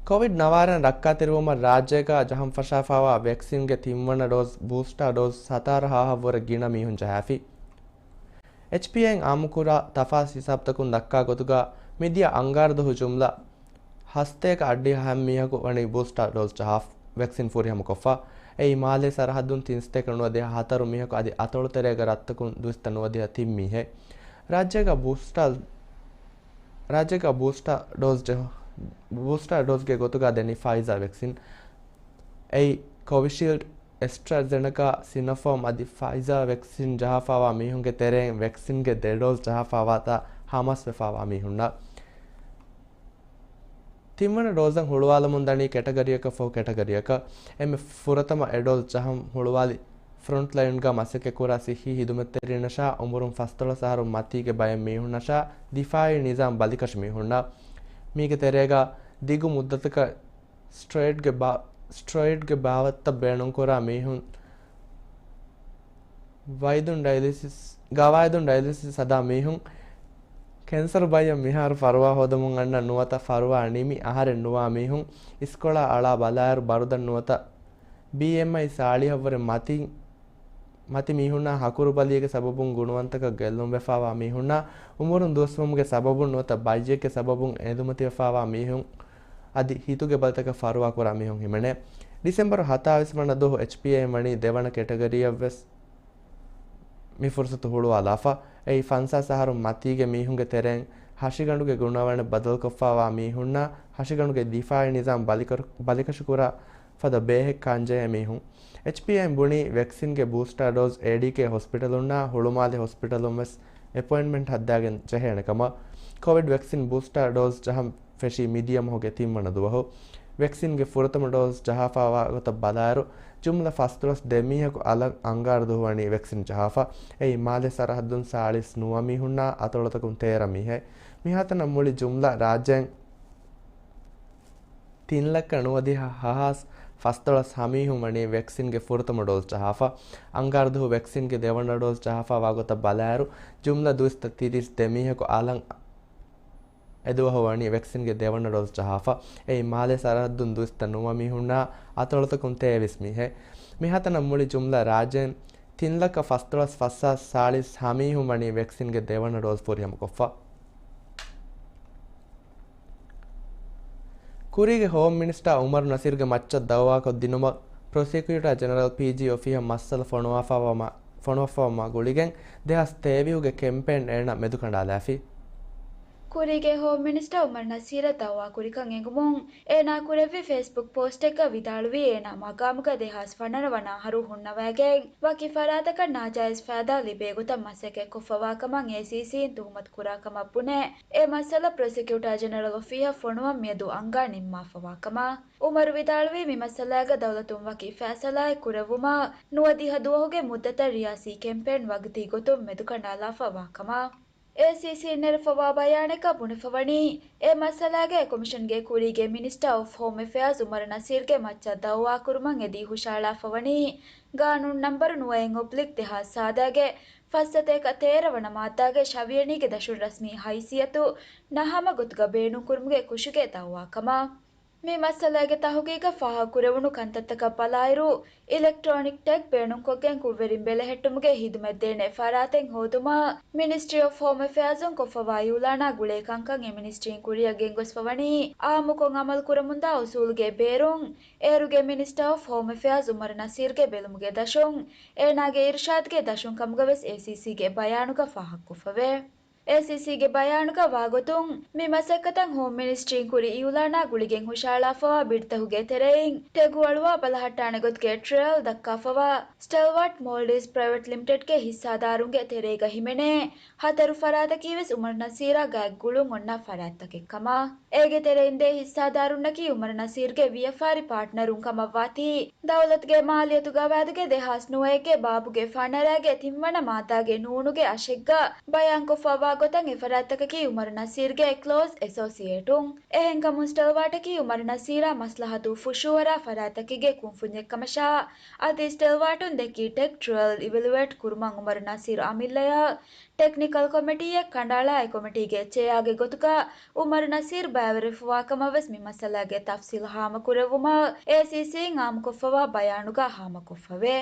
ކޮވިޑް ނަވާރައިން ރައްކާތެރިވުމަށް ރާއްޖޭގަ ޖަހަން ފަށާފާވާ ވެކްސިންގެ ތިންވަނަ ޑޯޒް، ބޫސްޓާ ޑޯޒް ސަތާރަ ހާހަށްވުރެ ގިނަ މީހުން ޖަހާފި. އެޗްޕީއޭއިން އާއްމުކުރާ ތަފާސް ހިސާބުތަކުން ދައްކާ ގޮތުގަ މިދިޔަ އަންގާރަ ދުވަހު ޖުމްލަ ހަސަތޭކަ އަށްޑިހަ ހަ މީހަކު ވަނީ ބޫސްޓާ ޑޯޒް ޖަހާ ވެކްސިން ފުރިހަމަކޮށްފަ. އެއީ މާލޭ ސަރަހައްދުން ތިން ސަތޭކަ ނުވަދިހަ ހަތަރު މީހަކު އަދި އަތޮޅު ތެރޭގަ ރަށްތަކުން ދުވިސައްތަ ނުވަދިހަ ތިން މީހެއް. ރާއްޖޭގަ ބޫސްޓާ، ރާއްޖޭގަ ބޫސްޓާ ޑޯޒް ޖެހު-، ބޫސްޓާ ޑޯޒްގެ ގޮތުގަ ދެނީ ފައިޒާ ވެކްސިން. އެއީ ކޮވިޝީލްޑް، އެސްޓްރާޒެނެކާ، ސިނޮފާމް އަދި ފައިޒާ ވެކްސިން ޖަހާފާވާ މީހުންގެ ތެރެއިން ވެކްސިންގެ ދެ ޑޯޒް ޖަހާފާވާތާ ހަ މަސް ވެފާވާ މީހުންނަށް. ތިންވަނަ ޑޯޒަށް ހުޅުވާލަމުން ދަނީ ކެޓަގަރީއަކަށް ފަހު ކެޓަގަރީއަކަށް. އެންމެ ފުރަތަމަ އެ ޑޯޒް ޖަހަން ހުޅުވާލި ފްރޮންޓްލައިންގަ މަސައްކަތްކުރާ ސިއްހީ ހިދުމަތްތެރިންނަށާ އުމުރުން ފަސްދޮޅަސް އަހަރު މަތީގެ ބައެއް މީހުންނަށާ ދިފާއީ ނިޒާމް ބަލިކަށި މީހުންނަށް. މީގެ ތެރޭގަ ދިގު މުއްދަތަކަށް ސްޓްރޮއިޑްގެ ބާ-، ސްޓްރޮއިޑްގެ ބާވަތްތައް ބޭނުންކުރާ މީހުން، ވައިދުން ޑައިލިސިސް، ގަވާއިދުން ޑައިލިސިސް ހަދާ މީހުން، ކެންސަރު ބައްޔަށް މިހާރު ފަރުވާ ހޯދަމުން އަންނަ ނުވަތަ ފަރުވާ ނިމި އަހަރެއް ނުވާ މީހުން، އިސްކޮޅާ އަޅާ ބަލާއިރު ބަރުދަން ނުވަތަ ބީއެމްއައި ސާޅީހަށްވުރެ މަތި، މަތި މީހުންނާ ހަކުރުބަލިއެއްގެ ސަބަބުން ގުނުވަންތަކަށް ގެއްލުންވެފާވާ މީހުންނާ އުމުރުން ދުވަސްވުމުގެ ސަބަބުން ނުވަތަ ބައްޔެއްގެ ސަބަބުން އެދުމަތިވެފާވާ މީހުން އަދި ހިތުގެ ބަލިތަކަށް ފަރުވާކުރާ މީހުން ހިމެނޭ. ޑިސެމްބަރު ހަތާވީސް ވަނަ ދުވަހު އެޗްޕީއައި ވަނީ ދެވަނަ ކެޓަގަރީއަށްވެސް މި ފުރުސަތު ހުޅުވާލާފަ. އެއީ ފަންސާސް އަހަރު މަތީގެ މީހުންގެ ތެރެއިން ހަށިގަނޑުގެ ގުނަވަނެއް ބަދަލުކޮށްފާވާ މީހުންނާ ހަށިގަނޑުގެ ދިފާއީ ނިޒާމް ބަލިކަރު-، ބަލިކަށިކުރާ ފަދަ ބޭހެއް ކާންޖެހޭ މީހުން. އެޗްޕީއައި ބުނީ ވެކްސިންގެ ބޫސްޓާ ޑޯޒް އޭޑީކޭ ހޮސްޕިޓަލުންނާ ހުޅުމާލެ ހޮސްޕިޓަލުން ވެސް އެޕޮއިންޓްމަންޓް ހައްދާގެން ޖެހޭނެ ކަމަށް. ކޮވިޑް ވެކްސިން ބޫސްޓާ ޑޯޒް ޖަހަން ފެށީ މިދިޔަ މަހުގެ ތިންވަނަ ދުވަހު. ވެކްސިންގެ ފުރަތަމަ ޑޯޒް ޖަހާފާވާ ގޮތަށް ބަލާއިރު، ޖުމްލަ ފަސްދޮޅަސް ދެ މީހަކު އަލަށް އަންގާރަ ދުވަހު ވަނީ ވެކްސިން ޖަހާފަ. އެއީ މާލެ ސަރަހައްދުން ސާޅީސް ނުވަ މީހުންނާ އަތޮޅުތަކުން ތޭރަ މީހެއް. މިހާތަނަށް މުޅި ޖުމްލަ ރާއްޖޭން ތިން ލައްކަ ނުވަދިހަ ހަހާސް ފަސްދޮޅަސް ހަ މީހުން ވަނީ ވެކްސިންގެ ފުރަތަމަ ޑޯޒް ޖަހާފަ. އަންގާރަ ދުވަހު ވެކްސިންގެ ދެވަނަ ޑޯޒް ޖަހާފާވާ ގޮތަށް ބަލާއިރު، ޖުމްލަ ދުއިސައްތަ ތިރީސް ދެ މީހަކު އަލަށް އެދުވަހު ވަނީ ވެކްސިންގެ ދެވަނަ ޑޯޒް ޖަހާފަ. އެއީ މާލެ ސަރަހައްދުން ދުއިސައްތަ ނުވަ މީހުންނާ އަތޮޅުތަކުން ތޭވީސް މީހެއް. މިހާތަނަށް މުޅި ޖުމްލަ ރާއްޖޭން ތިން ލައްކަ ފަސްދޮޅަސް ފަސްހާސް ސާޅީސް ހަ މީހުން ވަނީ ވެކްސިންގެ ދެވަނަ ޑޯޒް ފުރިހަމަކޮށްފަ. ކުރީގެ ހޯމް މިނިސްޓާ އުމަރު ނަސީރުގެ މައްޗަށް ދައުވާކޮށްދިނުމަށް ޕްރޮސިކިއުޓާ ޖެނެރަލް ޕީޖީ އޮފީހަށް މައްސަލަ ފޮނުވާފައިވާ މަ-، ފޮނުވާފައިވުމާ ގުޅިގެން ދެހާސް ތޭވީހުގެ ކެމްޕޭން އޭނާ މެދުކަނޑާލާފި. ކުރީގެ ހޯމް މިނިސްޓާ އުމަރު ނަސީރަށް ދައުވާކުރިކަން އެނގުމުން، އޭނާ ކުރެއްވި ފޭސްބުކް ޕޯސްޓެއްގަ ވިދާޅުވީ، އޭނާ މަގާމުގަ ދެހާސް ފަނަރަ ވަނަ އަހަރު ހުންނަވައިގެން، ވަކި ފަރާތަކަށް ނާޖާއިޒް ފައިދާ ލިބޭ ގޮތަށް މަސައްކަތް ކޮށްފަވާކަމަށް އޭސީސީން ތުހުމަތު ކުރާ ކަމަށް ބުނެ، އެ މައްސަލަ ޕްރޮސިކިއުޓާ ޖެނެރަލް އޮފީހަށް ފޮނުވަން މިއަދު އަންގާ ނިންމާފަވާ ކަމަށް. އުމަރު ވިދާޅުވީ، މި މައްސަލާގަ ދައުލަތުން ވަކި ފައިސަލާއެއް ކުރެއްވުމަށް ނުވަދިހަ ދުވަހުގެ މުއްދަތަށް ރިޔާސީ ކެމްޕޭން ވަގުތީ ގޮތުން މެދުކަނޑާލާފަ ވާ ކަމަށް. އޭސީސީން ނެރެފަވާ ބަޔާނެއްގަ ބުނެފަވަނީ، އެ މައްސަލާގައި ކޮމިޝަންގެ ކުރީގެ މިނިސްޓާ އޮފް ހޯމް އެފެއާޒް އުމަރު ނަސީރްގެ މައްޗަށް ދައުވާކުރުމަށް އެދީ ހުށައަޅާފަވަނީ، ގާނޫނު ނަންބަރު ނުވައެއް އޮބްލިކް ދެހާސް ސާދައިގެ ފައްސަތޭކަ ތޭރަ ވަނަ މާއްދާގެ ޝަވިޔަނީގެ ދަށުން ރަސްމީ ހައިސިއްޔަތު ނަހަމަ ގޮތުގަ ބޭނުންކުރުމުގެ ކުށުގެ ދައުވާ ކަމަށް. މި މައްސަލައިގެ ތަހުގީގަށް ފާހަގަކުރެވުނު ކަންތައްތަކަށް ބަލާއިރު، އިލެކްޓްރޯނިކް ޓެގް ބޭނުންކޮށްގެން ކުށްވެރިން ބެލެހެއްޓުމުގެ ހިދުމަތް ދޭނެ ފަރާތެއް ހޯދުމަށް މިނިސްޓްރީ އޮފް ހޯމް އެފެއާޒުން ކޮށްފަވާ އިއުލާނާ ގުޅޭ ކަންކަން އެ މިނިސްޓްރީން ކުރިއަށް ގެންގޮސްފަވަނީ، އާއްމުކޮށް އަމަލުކުރަމުންދާ އުސޫލުގެ ބޭރުން، އޭރުގެ މިނިސްޓާ އޮފް ހޯމް އެފެއާޒް އުމަރު ނަސީރްގެ ބެލުމުގެ ދަށުން، އޭނާގެ އިރުޝާދްގެ ދަށުން ކަމުގަވެސް އޭސީސީގެ ބަޔާނުގަ ފާހަގަކޮށްފަވޭ. އޭސީސީގެ ބަޔާނުގަ ވާގޮތުން، މި މަސައްކަތަށް ހޯމް މިނިސްޓްރީން ކުރި އިއުލާނާ ގުޅިގެން ހުށައަޅާފަވާ ބިޑްތަކުގެ ތެރެއިން، ޓެގު އަޅުވާ ބަލަހައްޓާނެ ގޮތުގެ ޓްރަޔަލް ދައްކާފަވާ، ސްޓެލްވާޓް މޯލްޑިވްސް ޕްރައިވެޓް ލިމިޓެޑްގެ ހިއްސާދާރުންގެ ތެރޭގަ ހިމެނޭ، ހަތަރު ފަރާތަކީވެސް އުމަރު ނަސީރާ ގާތް ގުޅުން އޮންނަ ފަރާތްތަކެއް ކަމަށް. އޭގެ ތެރެއިން ދޭ ހިއްސާދާރުންނަކީ އުމަރު ނަސީރްގެ ވިޔަފާރި ޕާޓްނަރުން ކަމަށްވާތީ، ދައުލަތުގެ މާލިޔަތު ގަވާއިދުގެ ދެހާސް ނުވައެއްގެ ބާބުގެ ފަނަރައިގެ ތިންވަނަ މާއްދާގެ ނޫނުގެ އަށެއްގަ ބަޔާންކޮށްފައިވާ ގޮތަށް އެ ފަރާތްތަކަކީ އުމަރު ނަސީރްގެ ކްލޯސް އެސޯސިއޭޓުން. އެހެންކަމުން ސްޓެލްވާޓަކީ އުމަރު ނަސީރާ މަސްލަހަތު ފުށުއަރާ ފަރާތްތަކެއްގެ ކުންފުންޏެއްކަމަށާ، އަދި ސްޓެލްވާޓުން ދެއްކީ ޓެކް ޓްރަޔަލް އިވެލުއޭޓް ކުރުމަށް އުމަރު ނަސީރު އަމިއްލަޔަށް ޓެކްނިކަލް ކޮމިޓީއެއް ކަނޑައަޅާ، އެ ކޮމިޓީގެ ޗެއާގެ ގޮތުގަ އުމަރު ނަސީރް ބައިވެރިވެފަވާކަމަށްވެސް މި މައްސަލާގެ ތަފްސީލް ހާމަކުރެއްވުމަށް އޭސީސީން އާއްމުކޮށްފަވާ ބަޔާނުގަ ހާމަކޮށްފަވޭ.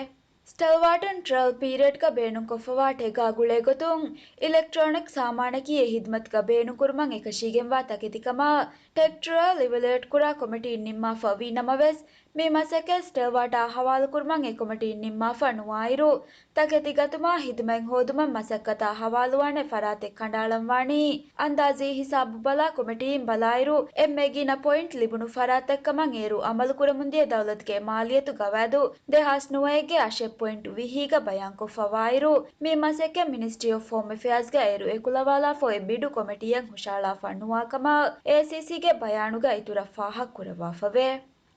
ސްޓެލްވާޓުން ޓްރަޔަލް ޕީރިއަޑްގަ ބޭނުންކޮށްފަވާ ޓެގާ ގުޅޭގޮތުން، އިލެކްޓްރޯނިކް ސާމާނަކީ އެ ހިދުމަތުގަ ބޭނުންކުރުމަށް އެކަށީގެންވާ ތަކެތިކަމަށް ޓެކް ޓްރަޔަލް އިވެލުއޭޓްކުރާ ކޮމިޓީން ނިންމާފަ ވީނަމަވެސް، މި މަސައްކަތް ސްޓެލްވާޓާ ހަވާލުކުރުމަށް އެ ކޮމިޓީން ނިންމާފަ ނުވާއިރު، ތަކެތި ގަތުމާ ހިދުމަތް ހޯދުމަށް މަސައްކަތާ ހަވާލުވާނެ ފަރާތެއް ކަނޑައަޅަންވާނީ، އަންދާޒީ ހިސާބު ބަލާ ކޮމިޓީން ބަލާއިރު، އެންމެ ގިނަ ޕޮއިންޓް ލިބުނު ފަރާތްތައްކަމަށް އޭރު އަމަލުކުރަމުންދިޔަ ދައުލަތުގެ މާލިޔަތު ގަވާއިދު ދެހާސް ނުވައެއްގެ އަށެއް ޕޮއިންޓް ވިހީގަ ބަޔާންކޮށްފަވާއިރު، މި މަސައްކަތް މިނިސްޓްރީ އޮފް ހޯމް އެފެއާޒްގަ އޭރު އެކުލަވާލާފަ އޮތް ބިޑު ކޮމިޓީއެއް ހުށައަޅާފަ ނުވާކަމަށް އޭސީސީގެ ބަޔާނުގަ އިތުރަށް ފާހަގަކުރައްވާފަވޭ.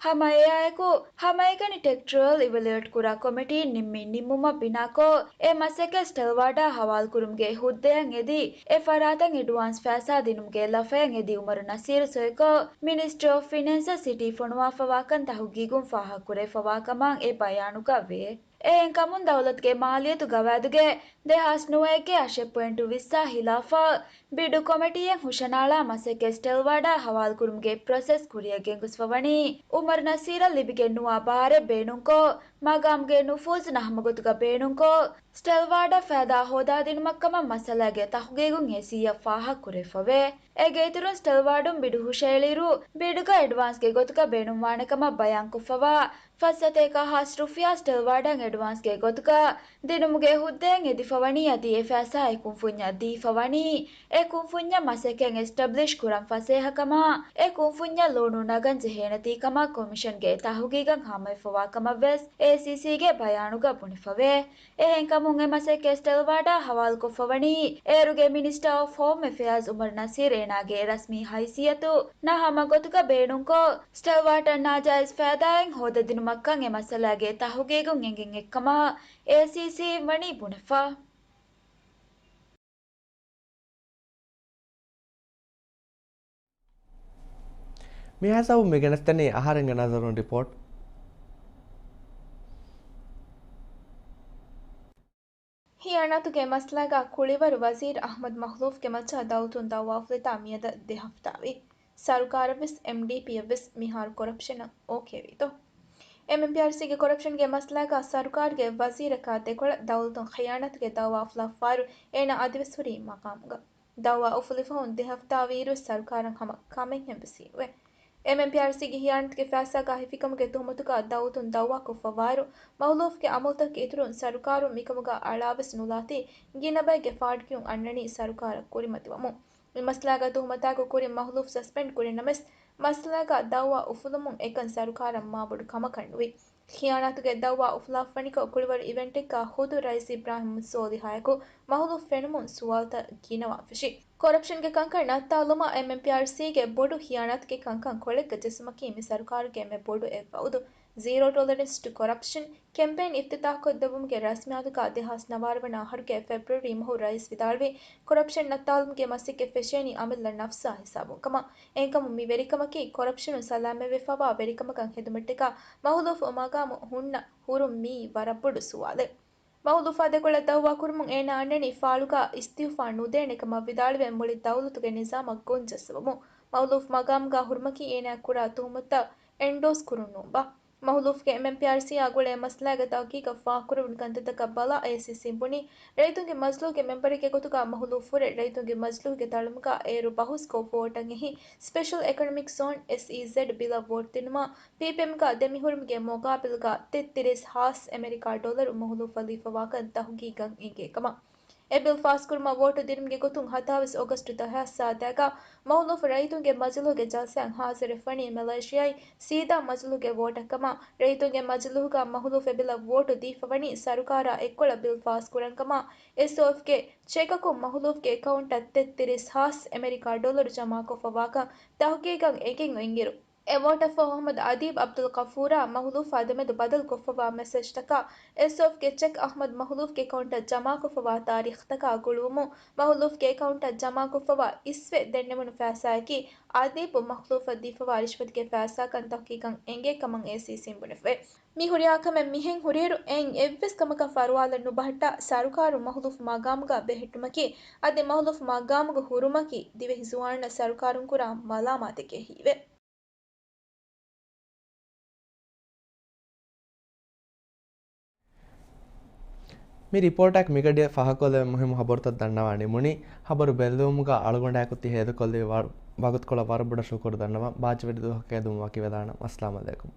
ހަމަ އެއާއެކު، ހަމައެކަނި ޓެކްޓްރަލް އިވެލުއޭޓް ކުރާ ކޮމިޓީން ނިންމި ނިންމުމަށް ބިނާކޮށް، އެ މަސައްކަތް ސްޓެލްވާޑާ ހަވާލުކުރުމުގެ ހުއްދަޔަށް އެދި، އެ ފަރާތަށް އެޑްވާންސް ފައިސާ ދިނުމުގެ ލަފަޔަށް އެދި އުމަރު ނަސީރު ސޮއިކޮށް، މިނިސްޓްރީ އޮފް ފިނޭންސަށް ސިޓީ ފޮނުވާފަވާކަން ތަހުގީގުން ފާހަގަކުރެވިފަވާކަމަށް އެ ބަޔާނުގަ ވޭ. އެހެންކަމުން ދައުލަތުގެ މާލިޔަތު ގަވާއިދުގެ ދެހާސް ނުވައެއްގެ އަށެއް ޕޮއިންޓު ވިއްސާ ހިލާފަށް، ބިޑު ކޮމިޓީއެއް ހުށަނާޅާ މަސައްކަތް ސްޓެލްވާޑާ ހަވާލުކުރުމުގެ ޕްރޮސެސް ކުރިއަށް ގެންގޮސްފަވަނީ، އުމަރު ނަސީރަށް ލިބިގެން ނުވާ ބާރެއް ބޭނުންކޮށް، މަގާމްގެ ނުފޫޒު ނަހަމަގޮތުގަ ބޭނުންކޮށް، ސްޓެލްވާޑަށް ފައިދާ ހޯދާދިނުމަށްކަމަށް މައްސަލާގެ ތަހުގީގުން އޭސީއަށް ފާހަގަކުރެވިފަވޭ. އޭގެ އިތުރުން ސްޓެލްވާޑުން ބިޑު ހުށައެޅިއިރު، ބިޑުގަ އެޑްވާންސްގެ ގޮތުގަ ބޭނުންވާނެކަމަށް ބަޔާންކޮށްފަވާ، ފަސް ސަތޭކަ ހާސް ރުފިޔާ ސްޓެލްވާޑަށް އެޑްވާންސްގެ ގޮތުގަ ދިނުމުގެ ހުއްދައިން އެދިފަވަނީ އަދި އެ ފައިސާ އެ ކުންފުންޏަށް ދީފަވަނީ، އެ ކުންފުންޏަށް މަސައްކަތް އެސްޓަބްލިޝް ކުރަން ފަސޭހަކަމާ، އެ ކުންފުންޏަށް ލޯނު ނަގަން ޖެހޭނެތީކަމަށް ކޮމިޝަންގެ ތަހުގީގަށް ހާމަވެފަވާކަމަށްވެސް އޭސީސީގެ ބަޔާނުގަ ބުނެފަވޭ. އެހެންކަމުން އެ މަސައްކަތް ސްޓެލްވާޑާ ހަވާލުކޮށްފަވަނީ، އޭރުގެ މިނިސްޓަރ އޮފް ހޯމް އެފެއާޒް އުމަރު ނަސީރް އޭނާގެ ރަސްމީ ހައިސިއްޔަތު ނަހަމަގޮތުގަ ބޭނުންކޮށް، ސްޓެލްވާޑަށް ނާޖާއިޒް ފައިދާއެއް ހޯދަދިނުމަށްކަން އެ މައްސަލާގެ ތަހުގީގުން އެނގެން އެއްކަމަށް އޭސީސީ ވަނީ ބުނެފަ. މިހާ ހިސާބުން މި ގެނެސްދެނީ އަހަރެންގެ ނަޒަރުން ރިޕޯޓް. ހިޔާނާތުގެ މައްސަލާގަ ކުޅިވަރު ވަޒީރު އަޙްމަދު މަޚްލޫފްގެ މައްޗަށް ދައުލަތުން ދައުވާ އުފުލިތާ މިއަދަށް ދެ ހަފްތާވީ. ސަރުކާރަށްވެސް އެމްޑީޕީއަށްވެސް މިހާރު ކޮރަޕްޝަނަށް އޯކޭވީތޯ؟ އެމްއެމްޕީއާރްސީގެ ކޮރަޕްޝަންގެ މައްސަލާގަ ސަރުކާރުގެ ވަޒީރަކާ ދެކޮޅަށް ދައުލަތުން ޚިޔާނާތުގެ ދައުވާ އުފުލާފައިރު އޭނާ އަދިވެސް ހުރީ މަގާމުގަ. ދައުވާ އުފުލިފަހުން ދެ ހަފްތާވީއިރު ސަރުކާރަށް ހަމަ ކަމެއްހެންވެސް ހީވޭ. އެމްއެމްޕީއާރްސީގެ ހިޔާނާތުގެ ފައިސާގަ ހިފިކަމުގެ ތުހުމަތުގަ ދައުލަތުން ދައުވާކޮށްފަވާއިރު، މަޚްލޫފްގެ އަމަލުތަކަކީ އިތުރުން ސަރުކާރުން މިކަމުގަ އަޅާވެސް ނުލާތީ، ގިނަ ބައެއްގެ ފާޑުކިޔުން އަންނަނީ ސަރުކާރަށް ކުރިމަތިވަމުން. މި މައްސަލާގަ ތުހުމަތާއެކު ކުރިން މަޚްލޫފް ސަސްޕެންޑް ކުރިނަމަވެސް، މައްސަލާގަ ދައުވާ އުފުލުމުން އެކަން ސަރުކާރަށް މާބޮޑު ކަމަކަށް ނުވި. ޚިޔާނާތުގެ ދައުވާ އުފުލާފަނިކޮށް، ކުޅިވަރު އިވެންޓެއްގަ ހުދު ރައީސް އިބްރާހިމް ސޯލިހާއެކު މަޚްލޫފް ފެނުމުން ސުވާލުތައް ގިނަވާން ފެށި. ކޮރަޕްޝަންގެ ކަންކަން ނައްތާލުމަށް އެމްއެމްޕީއާރްސީގެ ބޮޑު ޚިޔާނާތުގެ ކަންކަން ކޮޅެއްގަ ޖެއްސުމަކީ މި ސަރުކާރުގެ އެންމެ ބޮޑު އެއްވައުދު، ޒީރޯ ޓޮލަރެންސް ޓު ކޮރަޕްޝަން ކެމްޕޭން އިފްތިތާޙްކޮށްދެއްވުމުގެ ރަސްމިއްޔާތުގަ ދެހާސް ނަވާރަ ވަނަ އަހަރުގެ ފެބްރުއަރީ މަހު ރައީސް ވިދާޅުވި، ކޮރަޕްޝަން ނައްތާލުމުގެ މަސައްކަތް ފެށޭނީ އަމިއްލަ ނަފްސާ ހިސާބުން ކަމަށް. އެހެންކަމުން މި ވެރިކަމަކީ ކޮރަޕްޝަނުން ސަލާމަތްވެފަވާ ވެރިކަމަކަށް ހެދުމަށްޓަކާ މަޚްލޫފް މަގާމު ހުންނަ ހުރުން މިއީ ވަރަށް ބޮޑު ސުވާލެއް. މަޚްލޫފާ ދެކޮޅަށް ދައުވާ ކުރުމުން އޭނާ އަންނަނީ ފާޅުގަ އިސްތިއުފާ ނުދޭނެ ކަމަށް ވިދާޅުވެ މުޅި ދައުލަތުގެ ނިޒާމަށް ގޮންޖައްސަވަމުން. މަޚްލޫފް މަގާމުގަ ހުރުމަކީ އޭނާ ކުރާ ތުހުމަތުތައް އެންޑޯސް ކުރުން ނޫންބާ. މަޚްލޫފްގެ އެމްއެމްޕީއާރްސީއާ ގުޅޭ މައްސަލާގެ ތަހުގީގަށް ފާހަގަކުރެވުނު ކަންތައްތަކަށް ބަލާ އޭސީސީ ބުނީ، ރައްޔިތުންގެ މަޖިލީހުގެ މެމްބަރެއްގެ ގޮތުގަ މަޚްލޫފް ހުރެ ރައްޔިތުންގެ މަޖިލީހުގެ ތަޅުމުގަ އޭރު ބަހުސްކޮށް ވޯޓަށް އެހި ސްޕެޝަލް އެކޮނޮމިކް ޒޯން، އެސްއީޒެޑް، ބިލަށް ވޯޓް ދިނުމަށް ޕީޕީއެމްގަ ދެމިހުރުމުގެ މުގާބިލުގަ ތެއްތިރީސް ހާސް އެމެރިކާ ޑޮލަރު މަޚްލޫފަށް ލިބިފަވާކަން ތަހުގީގަށް އެނގޭ ކަމަށް. އެ ބިލް ފާސްކުރުމަށް ވޯޓު ދިނުމުގެ ގޮތުން ހަތާވީސް އޮގަސްޓު ދަހާސް ސާދައިގަ މަޚްލޫފް ރައްޔިތުންގެ މަޖިލީހުގެ ޖަލްސާއަށް ހާޒިރުވެފަވަނީ މެލޭޝިޔާއި ސީދާ މަޖިލީހުގެ ވޯޓަށް ކަމަށް. ރައްޔިތުންގެ މަޖިލީހުގަ މަޚްލޫފް އެ ބިލަށް ވޯޓު ދީފަވަނީ ސަރުކާރާ އެއްކޮޅަށް ބިލް ފާސްކުރަން ކަމަށް. އެސްއޯއެފްގެ ޗެކަކުން މަޚްލޫފްގެ އެކައުންޓަށް ތެއްތިރީސް ހާސް އެމެރިކާ ޑޮލަރު ޖަމާކޮށްފަވާކަން ތަހުގީގަށް އެނގެން އެނގިއިރު، އެ ވޯޓަށްފަހު އަޙްމަދު އަދީބް އަބްދުލް ޣަފޫރާ މަޚްލޫފާ ދެމެދު ބަދަލުކޮށްފަވާ މެސެޖްތަކާ، އެސްއޯއެފްގެ ޗެކް އަޙްމަދު މަޚްލޫފްގެ އެކައުންޓަށް ޖަމާކޮށްފަވާ ތާރީޚްތަކާ ގުޅުވުމުން، މަޚްލޫފްގެ އެކައުންޓަށް ޖަމާކޮށްފަވާ އިސްވެ ދެންނެވުނު ފައިސާއަކީ، އަދީބު މަޚްލޫފަށް ދީފަވާ ރިޝްވަތުގެ ފައިސާކަން ތަހުގީގަށް އެނގޭ ކަމަށް އޭސީސީން ބުނެފަވޭ. މި ހުރިހާ ކަމެއް މިހެން ހުރިއިރު، އެއިން އެއްވެސް ކަމަކަށް ފަރުވާލަން ނުބަހައްޓާ، ސަރުކާރު މަޚްލޫފް މަގާމުގަ ބެހެއްޓުމަކީ، އަދި މަޚްލޫފް މަގާމުގަ ހުރުމަކީ، ދިވެހި ޒުވާނުންނަށް ސަރުކާރުން ކުރާ މަލާމާތެކޭ ހީވޭ. މި ރިޕޯޓަކީ މިގަޑިއަށް ފާހަގަކޮށްލެވޭ މުހިއްމު ހަބަރުތައް ދަންނަވާނެ މުނި. ހަބަރު ބެއްލެވުމުގަ އަޅުގަނޑާއެކު ތި ހޭދަކޮށްލެވި ވަރު-، ވަގުތުކޮޅަށް ވަރަށް ބޮޑަށް ޝުކުރު ދަންނަވަން. ބާއްޖަވެރި ދުވަހަކަށް އެދުމުން ވަކިވެލާނަން. އައްސަލާމު ޢަލައިކުމް.